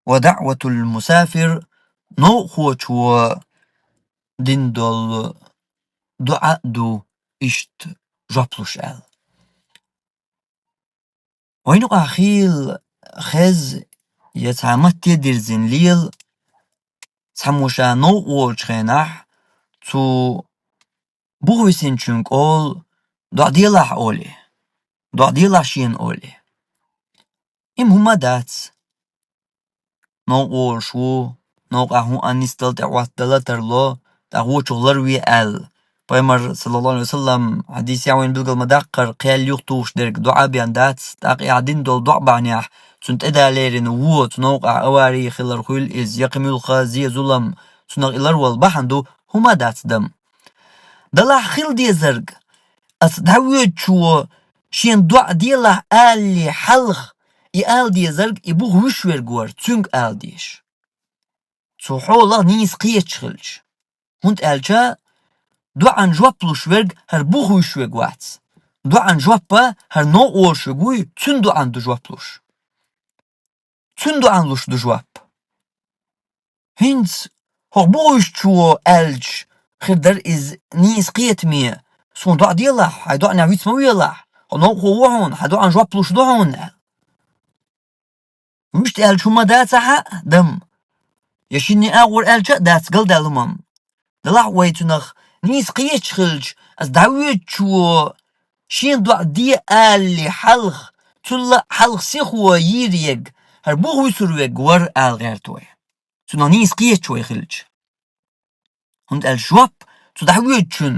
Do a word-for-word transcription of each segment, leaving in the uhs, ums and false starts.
ودعوة المسافر, новкъахочо дина дола дуӀа а ду иштта жоп луш аьлла. Вайна юкъахь хийла хеза я цхьа матте дирзина лела, цхьаммо ша новкъа волчу хенахь цу буха висинчуьнга олу: «ДоӀа делахь», — олий. «ДоӀа делахь шена», — олий. Има хӀума дац. Новкъа волуш ву, новкъахь хӀун а нисдала тӀе Ӏоттадала тарло, тӀаккха вочух ларве аьлла. Пайхамар, саллаллаху Ӏалайхи ва саллам, хьадисехь вайна билгал ма-даккхара, кхел юхатухуш дерг доӀа бен дац, тӀаккха и Ӏа дина долу доӀа бахьанехь, цунна тӀедалерина вон, цу новкъахь авари хилар хуьлу иза, я кхин муьлхха зе-зулам, цунах и ларвала бахьана ду, хӀума дац, дам. Далахь хила дезарг, аса дӀавоьдучо шена доӀа делахь алале хьалха, и ала дезарг и буха вуьш верг вара, цуьнга ала дезаш. Цу хьолах нийса кхеташ хилча. ХӀунда аьлча доӀан жоп луш верг хӀара буха вуьш верг вац. ДоӀан жоп хӀара новкъа волуш верг вуй, цуьнан доӀан ду жоп луш. Цуьнан доӀан луш ду жоп. ХӀинца хӀокху буха вуьшучо аьлча хир дара иза нийса кхетаме: «Суна доӀа делахь, хьайн доӀанехь виц ма велахь, хьо новкъахо ву хьуна, хьан доӀан жоп луш ду хьуна», — аьлла. Вуьшта аьлча хӀума дац ахьа, дам. Я шинне агӀор аьлча а дац, галдаьлла хӀума-м. Делахь вай цунах нийса кхеташ хилча, аса дӀавоьдучо шена доӀа де алале хьалха, цул а хьалха сихо йийр ерг, хӀара буха вуьсур верг вара ала гӀерта вай. Цунах нийса кхеташ вай хилча. ХӀунда аьлча жоп цу дӀавоьдучун,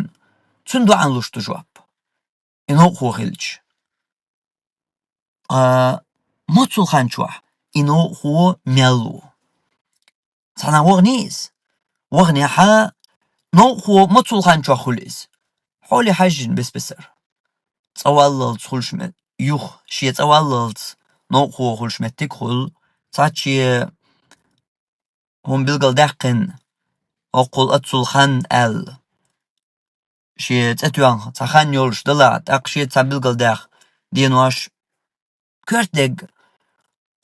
цуьнан доӀан луш ду жоп. И новкъахо хилча. Ткъа моццул хан чохь и новкъахо мел ву? Цхьана ваханий иза? Ваханехьа, новкъахо моццул хан чохь хуьлу иза? Хьоле хьаьжжина бес-бесара. ЦӀаваллалц хуьлуш ме-, юха шен цӀаваллалц новкъахо хуьлуш меттиг хуьлу, цхьаьна шен хӀума билгалдаьккхина, хӀоккхул оццул хан аьлла. Шен цӀе тоьхна цхьа хан йолуш далахь, тӀаккха шен цхьа билгалдаьхна денош. Коьртаниг,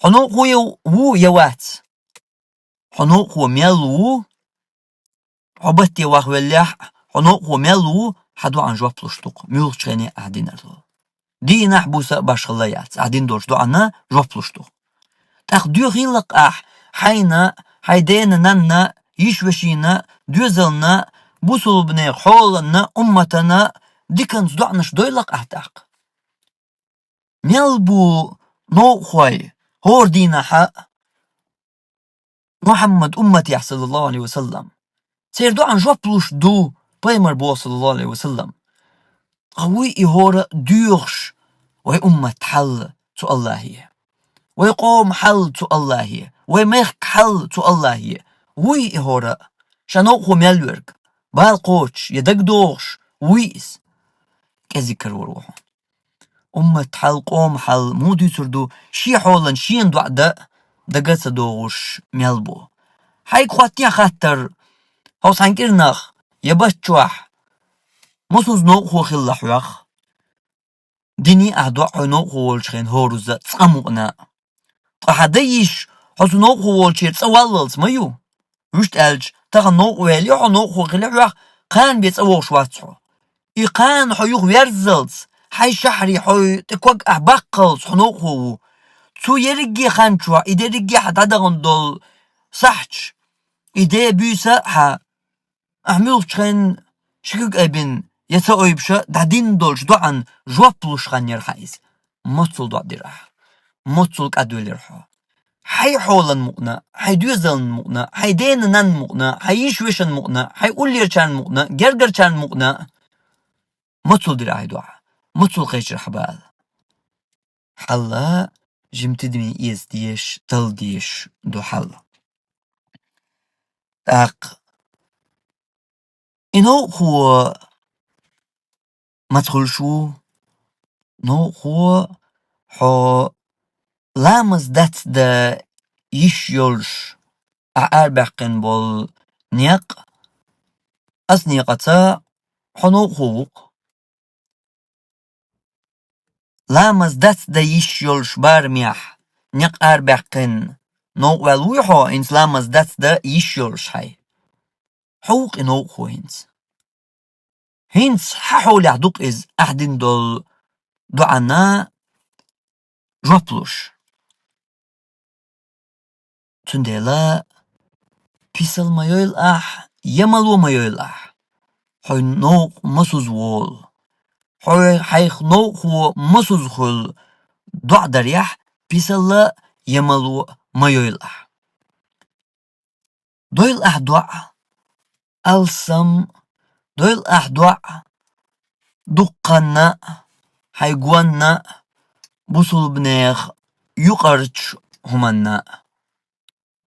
хьо новкъахо я ву, я вац? Хьо новкъахо мел ву, хьо батте вахвеллехь а, хьо новкъахо мел ву, хьан доӀан жоп луш ду-кх, муьлххачу хене ахь динарг. Дийнахь, буса а башхалла яц, ахь дина долчу доӀанна жоп луш ду. ТӀаккха доьхийла-кх ахь хьайна, хьайн дена-нанна, йиша-вешина, доьзална, бусулбанех хьоланна, умматана диканца доӀанаш дойла-кх ахь тӀаккха. Мел бу новкъахой хӀора дийнахьа а Мухьаммад умматехь, саллаллаху Ӏалайхи ва саллам. Церан доӀан жоп луш ду пайхамар боху, саллаллаху Ӏалайхи ва саллам. Ткъа вуй и хӀора а доьхуш вай уммат хьал цу Аллахье, вай къоман хьал цу Аллахье, вай мехкан хьал цу Аллахье? Вуй и хӀора а, ша новкъахо мел верг, бала кхочуш я дагадогӀуш вуй иза? КӀезиг карор ву хьуна. Уммат хьал, къоман хьал муха дуьйцур ду, шен хьолан шена доӀа дан дага ца догӀуш мел бу? Хьайга хӀоттехьа хаттар, хьо цхьана кӀирнах я бат чохь массазза новкъахо хилла хьох? Динний ахь доӀа хьо новкъахо волчу хенахь хӀорузза цкъа мукъана а. Ткъа хьан дан йиш хьо цу новкъахо волчеран цӀа валлалц ма ю? Вуьшта аьлча, тахана новкъа ваьлла хьо, новкъахо хилла хьох, кхана бен цӀа вогӀуш вац хьо. И кхана хьо юха верззалц, хьайн шахьаре хьо тӀе ког ахь баккхалц хьо новкъахо ву. Цу ерриге хан чохь, и дерриге хьан дӀадахана долу сахьташ, и де буьйса а хьан, ахь муьлххачу хенахь ши куьг айбина я ца айбиша дӀадина долчу доӀан жоп луш хан яра хьан иза? Моццул доӀа дира ахь? Моццул кӀадвелира хьо? Хьайн хьолан мукъана, хьайн доьзалан мукъана, хьайн дена-нанна мукъана, хьайн йиша-вешан мукъана, хьайн уллерачарна мукъана, гергарчарна мукъана. Моццул дира ахь и доӀа? Моццул кхечира хьан бала? Хьалла жимма тидаме эца дезаш, талла дезаш ду хьал. ТӀаккха и новкъахо маца хуьлуш ву? Новкъахо хьо ламаз дацдан йиш йолуш ахь арабаьккхина болу некъ, оцу некъаца хьо новкъахо ву-кх. Ламаз дацдан йиш йолуш барамехь некъ арабаьккхина новкъа ваьлла вуй хьо, хӀинца ламаз дац дан йиш йолуш хьай. Хьо ву-кх и новкъахо хӀинца. ХӀинца хьан хьолехь ду-кх иза ахь дина долу доӀана жоп луш? Цундела писал ма йойла ахь, я мало ма йойла ахь. Хьо новкъа масуза волу. Хьо хьайх новкъахо масуза хуьлу доӀа дарехь, писал а, я мало а ма йойла ахь. Дойла ахь доӀа алсам, дойла ахь доӀа дуккханна а, хьайн гонна а, бусулбанех юкъарчу хӀуманна а.